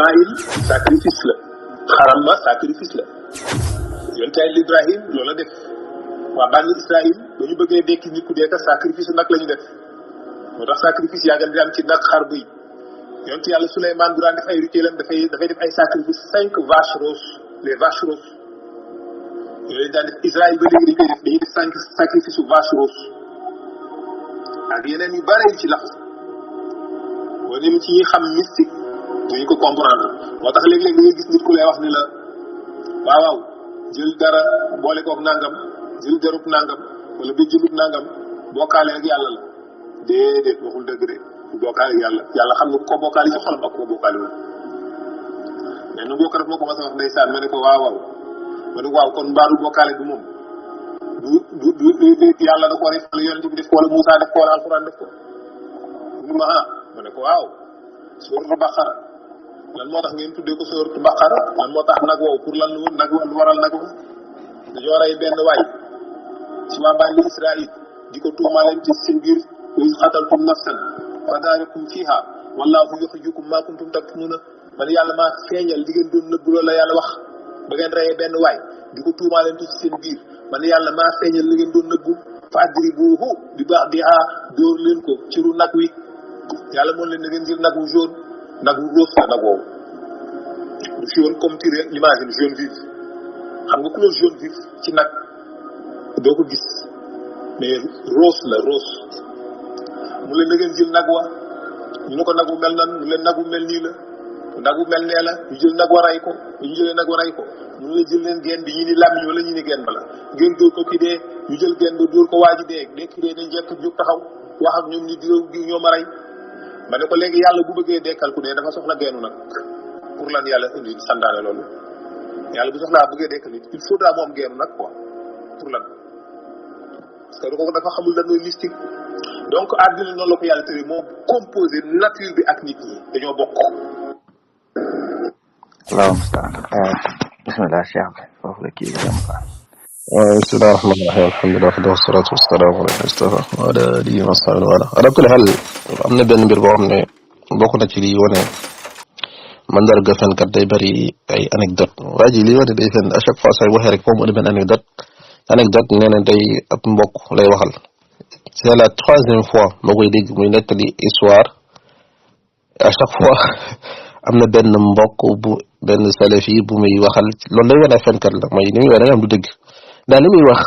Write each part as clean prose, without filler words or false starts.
Ismaïl sacrifice la xaram ma sacrifice la yonent Yàlla Ibrahim loolu la def waa bani Israël ba ñu bëggee dekki nit ku dee ka sacrifice nag la ñu def moo tax sacrifice yaa gën di am ci nag xar buy yonent Yàlla Souleymane bu daan def ay rituelam dafay def ay sacrifice 5 vaches roses les vaches roses yooyu daan def Israël ba léegi dañuy def 5 sacrifice su vaches roses ak yeneen yu bare yu ci lax boo dem ci ñi xam mystique dañu ko comprendre moo tax léeg-léeg da ngay gis nit ku lay wax ni la waaw jël dara boole kook nangam jël jarub nangam wala ba jëlut nangam bokkaale ak yàlla la déedéet waxul dëgg de bu bokkaale ak yàlla xam nga ko bokkaale ci xolam ak ko bokkaale wul mais nu bokk daf moo ko mas a wax ndeysaan ma ne ko waaw ma ne ko waaw kon mbaaru bokkaale bi moom du yàlla da ko def wala yonent bi def ko wala Moussa def ko wala alxuraan def ko mu ma ne ko waaw suuratu Baqara lan moo tax ngeen tuddee ko suuratu Baqara lan moo tax nag wow pour lan lu nag lu waral nag dañoo rey benn waay ci waa bani Israël di ko tuumaleen ci seen biir wa iz qataltum nafsan fa daarakum fiha wallahu yukhrijukum ma kuntum taktumuna man yàlla maa feeñal di ngeen doon nëbbu loolu la yàlla wax ba ngeen reyee benn waay di ko tuumaleen ci seen biir man yàlla maa feeñal li ngeen doon nëbbu fa adribuhu bi ba'diha dóor leen ko ci ru nag wi yàlla moom leen da ngeen jël nag wu jaune nag wu rose la nag woowu du jaune comme tu l'imagines jaune vif xam nga couleur jaune vif ci nag doo ko gis mais rose la rose mu leen da ngeen jël nag wa ñu ne ko nag wu mel nan mu leen nag wu mel nii la nag wu mel nee la ñu jël nag wa ray ko ñu jëlee nag wa ray ko mu leen jël leen geen bi ñi ni làmmiñ wala ñi ni geen ba la ngeen dóor ko ki dee ñu jël geen ba dóor ko waaji dee ki dee dañ jekk jóg taxaw wax ak ñoom ni di ñoo ma rey ma ne ko léegi yàlla bu bëggee dekkal ku dee dafa soxla geenu nag pour lan yàlla indi sandaane loolu yàlla bu soxlaa bëggee dekkal nit il faudra mu am geenu nag quoi pour lan parce que kooku dafa xamul lan mooy mystique donc àddina noonu la ko yàlla tëri moo composé nature bi ak nit ñi dañoo bokk waaw bismillah cheikh bi foofu la kii jam fa bismillah rahmaan rahim alhamdulilah wasalaatu wasalaamu ala mustafa wa ala alihi wa sahbihi wala ala kulli hal am na benn mbir boo xam ne bokk na ci li wane mandarga fenkat day bari ay anecdote waa ji li wane day fen à chaque fois say waxee rek foo mu indi benn anecdote nee na day ab mbokk lay waxal c'est la 3e fois ma koy dégg muy nettali histoire à chaque fois am na benn mbokk bu benn salafi bu muy waxal loolu day wane fenkat la mooy ni muy wane nga am du dëgg daal li muy wax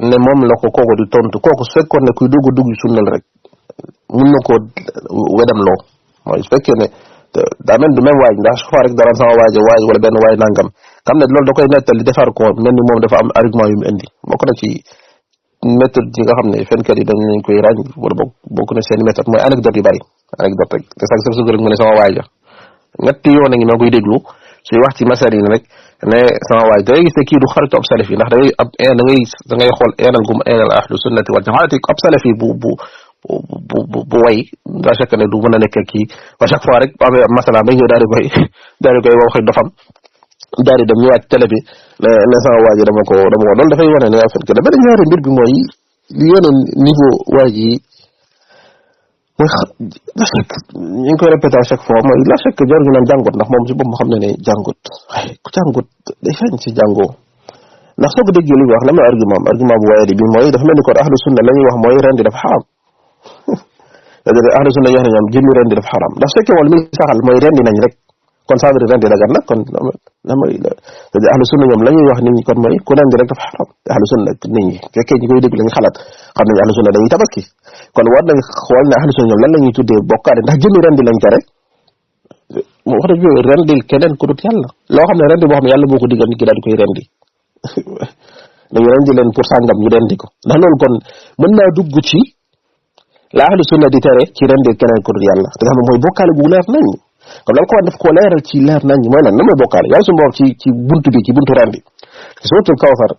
ne moom la ko kooku di tontu kooku su fekkoon ne kuy dugg sunnal rek mun na koo wedam loo mooy su fekkee ne daa mel du même waaj ndax su fa rek dara sama waaj wala benn waay nangam xam ne loolu da koy nettali defar ko mel ni moom dafa am argument yu mu indi bokk na ci méthode yi nga xam ne fenkat yi dañ nañ koy ràññ wala bokk na seen méthode mooy anecdote yu bari anecdote rek te sax sa rek mu ne sama waaja ñetti yoon a ngi ma koy déglu suy wax ci masar yi rek ne sama waay da ngay gis ne kii du xaritu ab salafi ndax da ngay xool eenal gum eenal ahlu sunnati wal jamaati ab salafi bu way à chaque ne du mën a nekk kii à chaque fois rek amee masala ba ñëw daal di koy wax dofam daal di dem ñëwaat télé bi ne sama waa ji dama ko loolu dafay wane ne en fait que da benn ñaari mbir bi mooy li yone niveau waa ji mooy la chèque ñu ngi koy répété à chaque fois mooy la chèque jar ñu naan jàngut ndax moom si boppam xam ne jàngut waaye ku jàngut day feeñ si jàngoo ndax soo ko déggee li wax la mooy argument bu waaye di bi mooy dafa mel ni kon ahlu sunna la ñuy wax mooy rendi dafa xaram ahlu sunna ñu wax ne ñoom jëmmi rendi dafa xaram ndax su fekkee moom li muy saxal mooy rendi nañ rek kon ça veut dire rendi dagan na kon ahlu sunna ñoom la ñuy wax nit ñi kon mooy ku rendi rek dafa xaram ahlu sunna nit ñi fekkee ñi koy dégg lañu xalaat xam nañu ahlu sunna dañuy tabaski kon war nañ xool ne ahlu sunna ñoom lan la ñuy tuddee bokkaale ndax jëmmi rendi lañ tere mu wax dëgg rendil keneen ku dut yàlla loo xam ne rendi boo xam ne yàlla boo ko digal nit ki daal di koy rendi dañu rendi leen pour sàngam ñu rendi ko ndax loolu kon mën naa dugg ci la ahlu sunna di tere ci rendil keneen ku dut yàlla te nga xam ne mooy bokkaale bu leer nañ comme la ko def ko leeral ci leer nañ mooy lan mooy bokkaale yàlla suñu borom ci buntu bi ci buntu rendi suratul kawsar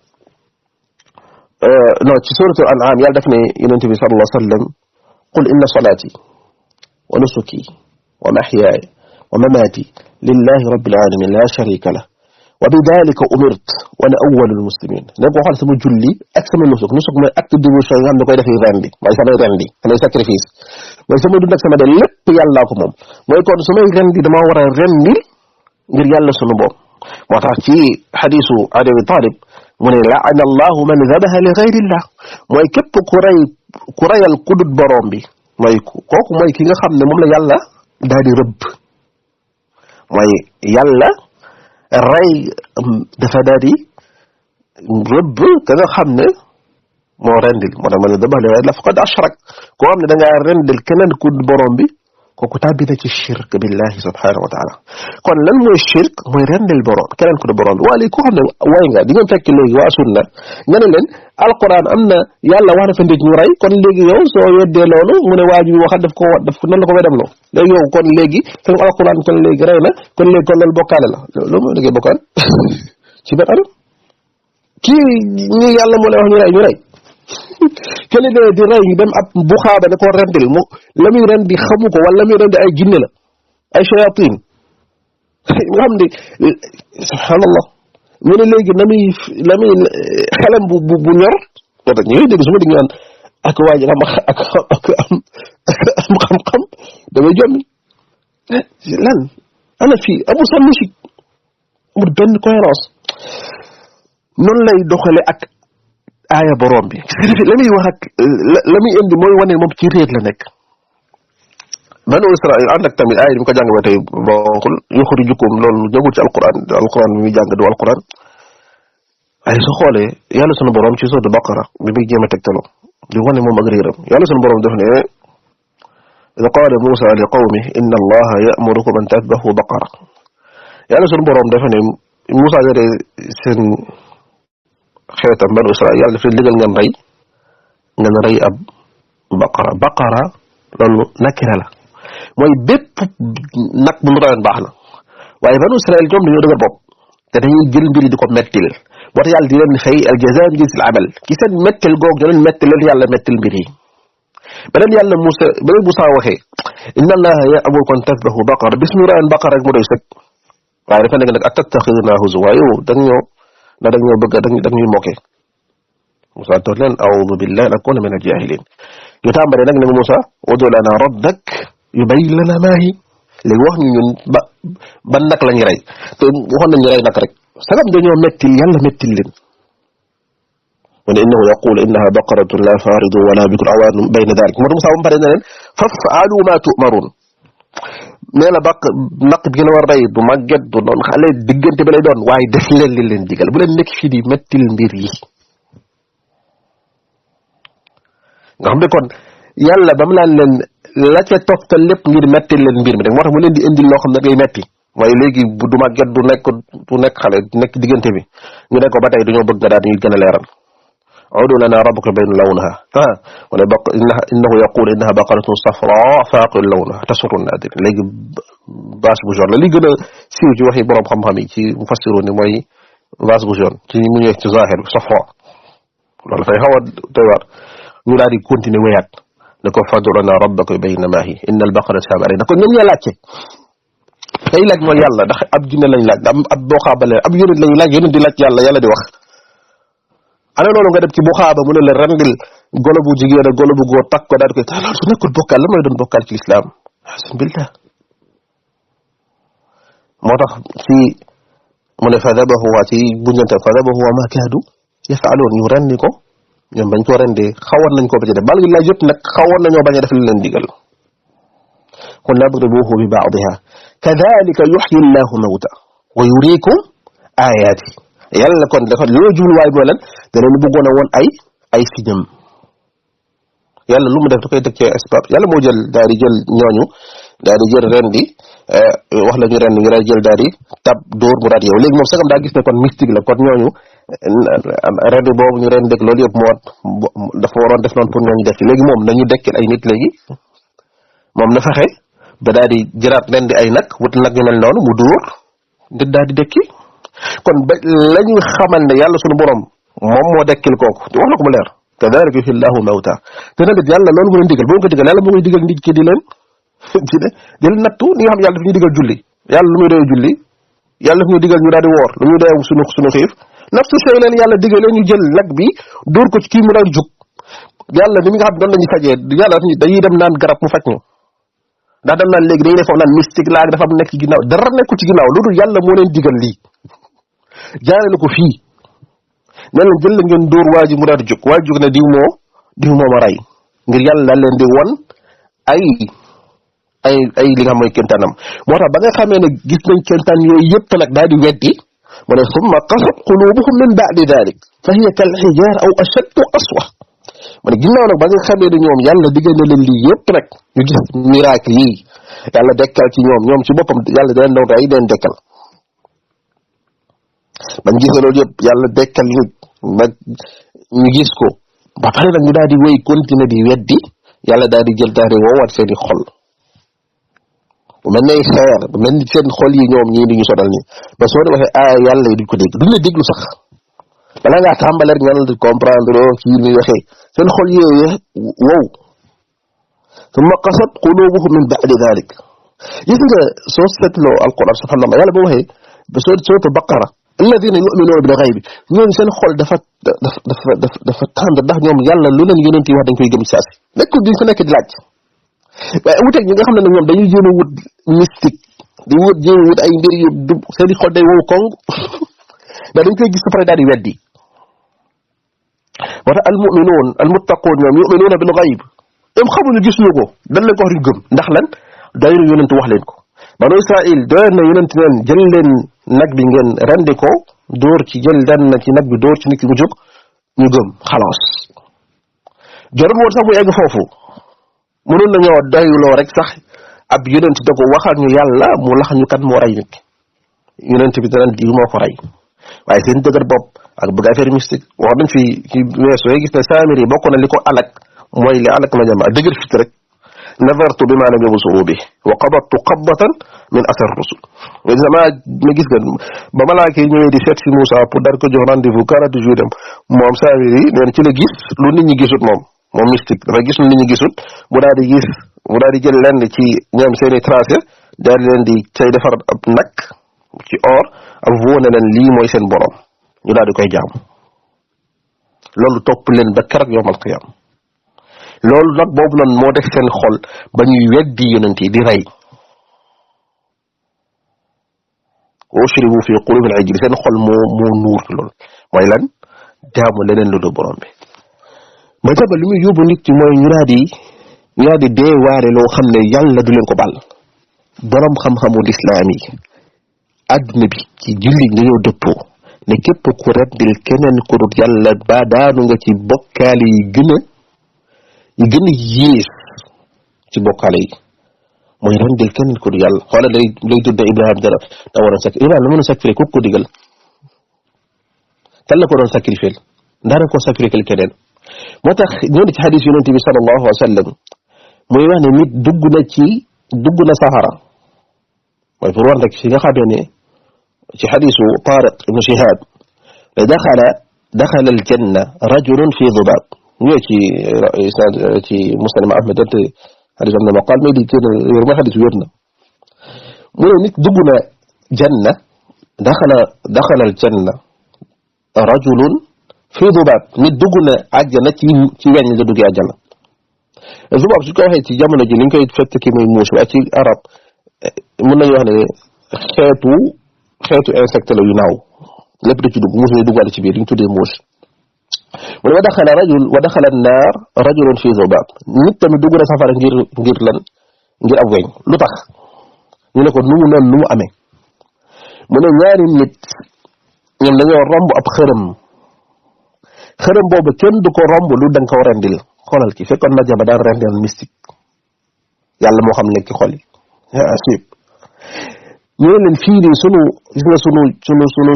non ci suratul an'am yàlla def ne yonent bi sallallahu alayhi wa sallam qul inna salati wa nusuki wa mahyaaya wa mamati lillahi rabbil alamin la sharika lah wa bi dhalika umirt wa ana awwalul muslimin ne ko xool sama julli ak sama nusuk mooy acte de dévotion yi nga xam ne koy defee rendi mooy samay rendi samay sacrifice mooy sama dund ak sama de lépp yàllaa ko moom mooy kon su may rendi dama war a rendi ngir yàlla sunu boom moo tax ci xadiisu Abi Talib mu ne la'ana allahu man zabaha li ghayrillah mooy képp ku rayal ku dut borom bi mooy kooku mooy ki nga xam ne moom la yàlla daal di rëbb mooy yàlla rey dafa daal di rëbb ka nga xam ne moo rendil moo tax man zabaha li ghayrillah faqad ashrak koo xam ne da ngaa rendil keneen ku dut borom bi kooku tàbbi na ci shirk billahi subhanahu wa taala kon lan mooy shirk mooy rendel borom keneen ku de borom bi waa léegi koo xam ne way nga di nga fekk léegi waa sunna nga ne leen alquran am na yàlla wax na fa nit ñu rey kon léegi yow soo weddee loolu mu ne waa ji bi waxat daf ko nan la ko wedam loo léegi yow kon léegi seen alquran kon léegi rey na kon léegi kon loolu bokkaale la loolu moo déggee bokkaale ci benn anam kii ñi yàlla moo lay wax ñu rey kële di rey ñu dem ab bu xaaba ne ko rendil mu la muy rendi xamu ko wala la muy rendi ay jinne la ay shayatin nga xam ne subhanallah mu ne léegi la muy xelam bu ñor moo tax ñooy dégg su ma dégg naan ak waa ji am xam-xam damay jommi lan ana fii amul sax logique amul benn cohérence noonu lay doxale ak aaya borom bi la muy wax ak la muy indi mooy wane moom ci réet la nekk banu Israël ànd ak tamit aaya bi mu ko jàng ba tey bonkul yuxrijukum loolu ñëwul ci alquran bi muy jàng du alquran ay soo xoolee yàlla sunu borom ci sourate Baqara bi muy jéem a tegtaloo di wane moom ak réeram yàlla sunu borom def ne id qaala Muusa li qawmi inna allaha ya'murukum an tadbahu baqara yàlla sunu borom dafa ne Muusa yore seen xeetam banu Israël yàlla daf leen digal ngeen rey ab baqara loolu nakira la mooy bépp nag bu nu rayoon baax na waaye banu Israël ñoom dañoo dëgër bopp te dañuy jël mbir yi di ko mettil moo tax yàlla di leen fay al jazaa min jinsil amal ci seen mettil goog da leen mettil leen yàlla mettil mbir yi beneen Muusa waxee inna allaha ya'murukum an tadbahu baqara bis nu rayoon baqara rek mu doy sëkk waaye dafa nekk nag atattaxidunaa huzuwan yow ndax dañoo bëgg dañuy mokkee Moussa toog leen a'uudu billahi an akuuna mina al-jaahiliin ñu tàmbalee nag ne Moussa ud'u lanaa rabbak yubayyin lanaa maa hiya léegi wax ñu ñun ban nag la ñu rey te waxoon nañu rey nag rek sagam dañoo mettil yàlla mettil leen mu ne innahu yaquulu innahaa baqaratun laa faaridun wa laa bikrun awaanun bayna daalik moo tax Moussa ba mu paree ne leen faf'aluu maa tu'maruun nee na naq bi ngeen war a rey du màgget du doon xale diggante ba lay doon waaye def leen li leen digal bu leen nekk fii di mettil mbir yi nga xam ne kon yàlla ba mu laan leen la ca toftal lépp ngir mettil leen mbir mi rek moo tax mu leen di indil loo xam ne ngay metti waaye léegi du màgget du nekk xale nekk diggante bi ñu ne ko ba tey dañoo bëgg nga daal di gën a leeral ud'u lanaa rabbaka yubayyin lawnahaa wala innahu yaquulu innahaa baqaratun safraa faaqi'un lawnuhaa tasurru n-naadiriin léegi vache bu jaune la li gën a siiw ci waxi borom xam-xam yi ci mufassiruun ni mooy vache bu jaune ci mu ñëw ci zaahir bi safraa loolu dafay xaw a doy waar ñu daal di continuer wéyaat ne ko fad'u lanaa rabbaka yubayyin maa hiya inna al-baqarata tashaabahu alaynaa kon ñoom ñoo laajte tey laaj mooy yàlla ndax ab jinne lañ laaj ab boo xaabale ab yonent lañ laaj yonent di laaj yàlla di wax. ana loolu nga dem ci bu xaaba mu ne la rendil golo bu jigéen ak golo bu góor takk ko daal di koy tax loolu su nekkul bokkaal la mooy doon bokkaal ci lislaam billah moo tax ci mu ne fa dabahuwa ci buñante fa dabahuwa ma kaadu yaf'aluun ñu rendi ko ñoom bañ ko rendee xawoon nañ ko bañ a def bal la yëpp nag xawoon nañoo bañ a def li leen digal qul nadribuhu bi ba'diha kadhalika yuhyi llahu mawta wa yuriikum ayaati yàlla kon dafa loolu jubluwaay mooy lan da leen bëggoon a woon ay siñam yàlla lu mu def da koy teg ci asbab yàlla moo jël daal di jël ñooñu daal di jël ren di wax la ñu ren ñu daal jël daal di tab dóor mu daal yow léegi moom sagam daa gis ne kon mystique la kon ñooñu ren di boobu ñu ren dëkk loolu yëpp moo dafa waroon def noonu pour ñooñu def ci léegi moom nañu dekkil ay nit léegi moom na fexe ba daal di jëraat ren di ay nag wut nag ñu mel noonu mu dóor nit daal di dekki kon ba la ñuy xamal ne yàlla sunu borom moom moo dekkil kooku wax na ko mu leer kadhalika yuhyi llahu mawta te nag yàlla loolu mu leen digal boo ko digal yàlla moo koy digal nit ki di leen nattu ni nga xam yàlla daf ñuy digal julli yàlla lu muy doyee julli yàlla daf ñuy digal ñu daal di woor lu muy doyee sunu xiif nafsu shay leen yàlla digal leen ñu jël nag bi dóor ko ci kii mu daal di jug yàlla ni mi nga xam doon lañu fajee yàlla dañuy dem naan garab mu faj ñu ndax dañ naan léegi dañuy def naan mystique laa dafa am nekk ci ginnaaw dara nekkul ci ginnaaw loolu yàlla moo leen digal lii jaarale ko fii ne leen jël la ngeen dóor waa ji mu daal di jóg waa ji jóg ne diw moo ma rey ngir yàlla leen di won ay li nga xam mooy kéntaanam moo tax ba nga xamee ne gis nañ kéntaan yooyu yëpp nag daal di weddi mu ne summa qasat qulubuhum min ba'di dhalik fa hiya kal hijar aw ashaddu qaswa mu ne ginnaaw nag ba nga xamee ne ñoom yàlla digal na leen lii yëpp nag ñu gis miracle yii yàlla dekkal ci ñoom ci boppam yàlla da leen doon rey leen dekkal bañ gisee loolu yëpp yàlla dekkal ñu gis ko ba pare nag ñu daal di wéy continuer di weddi yàlla daal di jël daal di woowaat seeni xol bu mel ne xeer bu mel ni seen xol yi ñoom ñii duñu sonal nii ba soo de waxee aaya yàlla yi duñ ko dégg duñ la déglu sax bala ngaa tàmbale rek ñaanal di comprendre kii ni waxee seen xol yooyu wow summa qasat qulubuhum min ba'di dhalik gis nga soo seetloo alquran subhanallah yàlla boo waxee ba soo baqara alladina yu'minuna bil ghaybi ñooñu seen xol dafa tànd ndax ñoom yàlla lu leen yonent yi wax dañ koy gëm saasi nekkul duñ ko nekk di laaj waaye wuteeg ñi nga xam ne ñoom dañuy jéem a wut mystique di jéem a wut ay mbir yu seen xol day wow koŋ ndax dañ koy gis ba pare daal di weddi moo tax almuminuun almuttaquun ñoom yu'minuuna bil ghayb ñoom xamuñu gisuñu ko dañ leen ko wax ñu gëm ndax lan dayru yonent wax leen ko banu Israil doon na yonent neen jël leen nag bi ngeen rendi ko dóor ci jël dan na ci nag bi dóor ci nit ki mu jóg ñu gëm xalaas jarul woon sax mu egg foofu mënoon nañoo doyloo rek sax ab yonent da ko waxal ñu yàlla mu lax ñu kat moo rey nit yonent bi danañ di moo ko rey waaye seen dëgër bopp ak bëgg affaire mystique wax nañ fi ci weesoo gis ne Saamiri bokk na li ko alak mooy li alak ma jama dëgër fit rek nazartu bima lam yabsuru bi wa qabattu qabdatan min athar rusul ma gis nga ba malaaka yi ñëwee di seet si Moussa pour dar ko jox rendez-vous 40 jours dem moom Saamiri neen ci la gis lu nit ñi gisut moom mystique dafa gis lu nit ñi gisut mu daal di jël lenn ci ñoom seeni tracé daal di leen di cay defar ab nag ci or ak wóone leen lii mooy seen borom ñu daal di koy jaam loolu topp leen ba keroog yawmal qiyaam loolu nag boobu noonu moo def seen xol ba ñuy weddi yonent yi di rey wa ushribu fi qulubil ijl seen xol moo nuur loolu mooy lan jaamu leneen lu dul borom bi ma jaba li muy yóbbu nit ci mooy ñu daal di dee waare loo xam ne yàlla du leen ko bàll borom xam-xamu lislaam yi adduna bi ci jullit dañoo dëppoo ne képp ku reddil keneen ku dul yàlla ba daanu nga ci bokkaale yi gën a yées ci bokkaale yi mooy reddil keneen ku dul yàlla xoolal lay tudda Ibrahima dara da waroon sacrifier Ibrahima la mën a sacrifier ku ko digal kan la ko doon sacrifier ndax ko sacrifier keneen moo tax ñëw na ci xadis yonent bi sallallahu alayhi wa sallam muy wax ne nit dugg na safara mooy pour war rek fi nga xamee ne ci xadisu Tariq ibn Shihab ne daxala aljanna rajulun fi dhubab ñëw ci Muslim Ahmad dante xadis am na maqal mais di kenn wér ma xadis wér na mu ne nit dugg na janna daxala aljanna rajulun fi dhubab nit dugg na àjjana ci weñ la duggee àjjana dhubab su ko waxee ci jamono ji li ñu koy fekk ki muy muus ak ci arab mën nañu wax ne xeetu insecte la yu naaw lépp da ci dugg muus mi duggaale ci biir li ñu tuddee muus mu ne wa daxala naar rajulun fi dhubab nit tamit dugg na safara ngir ab weñ lu tax ñu ne ko nu mu amee mu ne ñaari nit ñoom dañoo romb ab xërëm boobu kenn du ko romb lu danga ko rendil xoolal ki fekkoon na jaba daan rendil mystique yàlla moo xam nekk ci xol yi asib ñu ne leen fii nii gis nga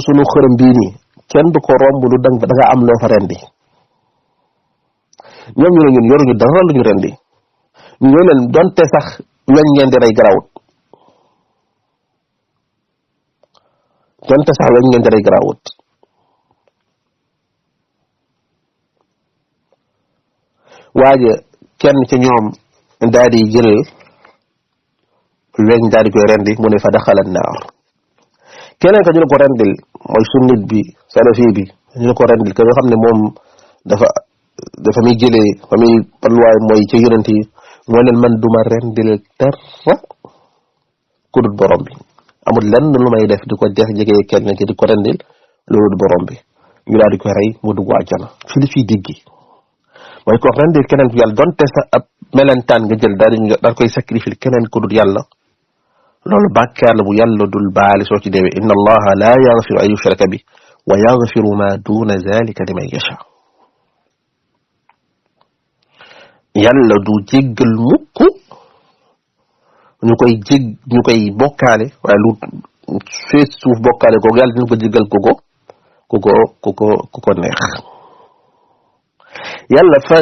sunu xërëm bii nii kenn du ko romb lu da nga am loo fa rendi ñoom ñu ne ñun yoruñu dara lu ñu rendi ñu leen donte sax weñ ngeen di rey garawut waaye kenn ci ñoom daal di jël weñ daal di koy rendi mu ne fa daxala naar keneen ka ñu ne ko rendil mooy sunnit bi salafi bi ñu ne ko rendil ka nga xam ne moom dafa muy jëlee fa muy balluwaay mooy ci yonent yi mooy leen man duma rendil dara ku dul borom bi amul lenn lu may def di ko jege kenn ci di ko rendil loolu borom bi ñu daal di koy rey mu dugg àjjana fi li fiy diggi mooy ko rendil keneen ku yàlla donte sa ab melentaan nga jël daal koy sacrifier keneen ku dul yàlla loolu bàkkaar la bu yàlla dul baali soo ci deewee inna allaha la yaghfiru an yushraka bi wa yaghfiru ma duna zalika liman yasha yàlla du jéggal mukk ñu koy bokkaale waaye lu fees suuf bokkaale kooku yàlla dina ko jéggal ku ko neex yàlla fa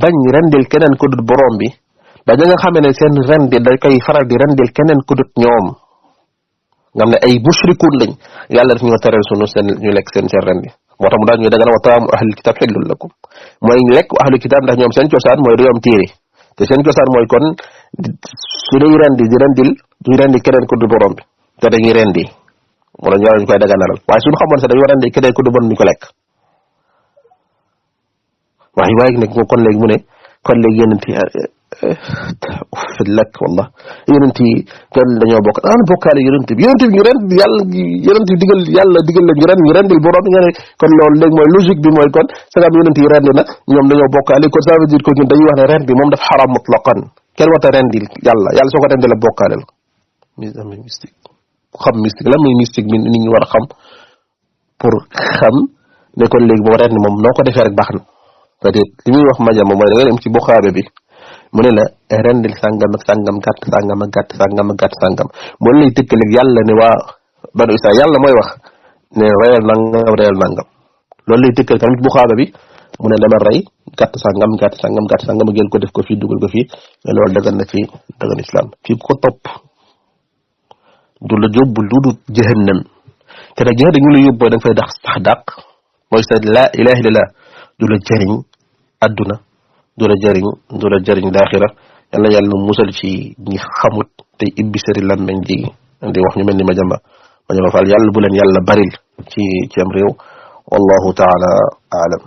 bañ rendil keneen ku dut borom bi ba nga xamee ne seen rendi da koy faral di rendil keneen ku dut ñoom nga xam ne ay mushrikuun lañ yàlla daf ñoo tereel sunu seen ñu lekk seen rendi moo tax mu daal ñuy dagana wa taamu ahlul kitab xillul lakum mooy lekk ahlul kitab ndax ñoom seen cosaan mooy dañoo am téere te seen cosaan mooy kon su ñuy rendi di rendil duñ rendi keneen ku dut borom bi te dañuy rendi wala ñu koy daganalal waaye suñu xamoon sax dañoo rendi keneen ku dut borom ñu ko lekk waaye nag kon léegi mu ne kon léegi yonent yi fi lekk wallah yonent yi kon dañoo bokk bokkaale yonent bi ñu rend yàlla yonent yi digal leen ñu rendil borom nga ne kon loolu léegi mooy logique bi mooy kon sagam yonent yi rendi na ñoom dañoo bokkaale kon ça veut dire que ñun dañuy wax ne rend bi moom dafa xaram mutlaqan kenn warta rendil yàlla soo ko rendil la bokkaale la mystique xam mystique lan muy mystique bi nit ñi war a xam pour xam ne kon léegi boo rendi moom noo ko defee rek baax na c'est-à-dire li muy wax majama mooy da nga dem ci buxaaba bi mu ne la rendil sàngam ak sàngam gàtt sàngam ak gàtt sàngam ak gàtt sàngam moo lay tëkkaleeg yàlla ne waa banu Israël yàlla mooy wax ne reyal nangam loolu lay tëkkal tamit buxaaba bi mu ne dama rey gàtt sàngam a jël ko def ko fii dugal ko fii mais loolu dagan na ci dagan islam fii ko topp du la yóbbu lu dul jahannam te nag dañu la yóbbu da nga fay sax dàq mooy sa la ilaha illallah du la jëriñ adduna du la jëriñ daaxira yàlla musal ci ñi xamut te ibbi sëri lammeñ ji di wax ñu mel ni ma jamba faal yàlla bu leen yàlla baril ci am réew wallahu taala aalam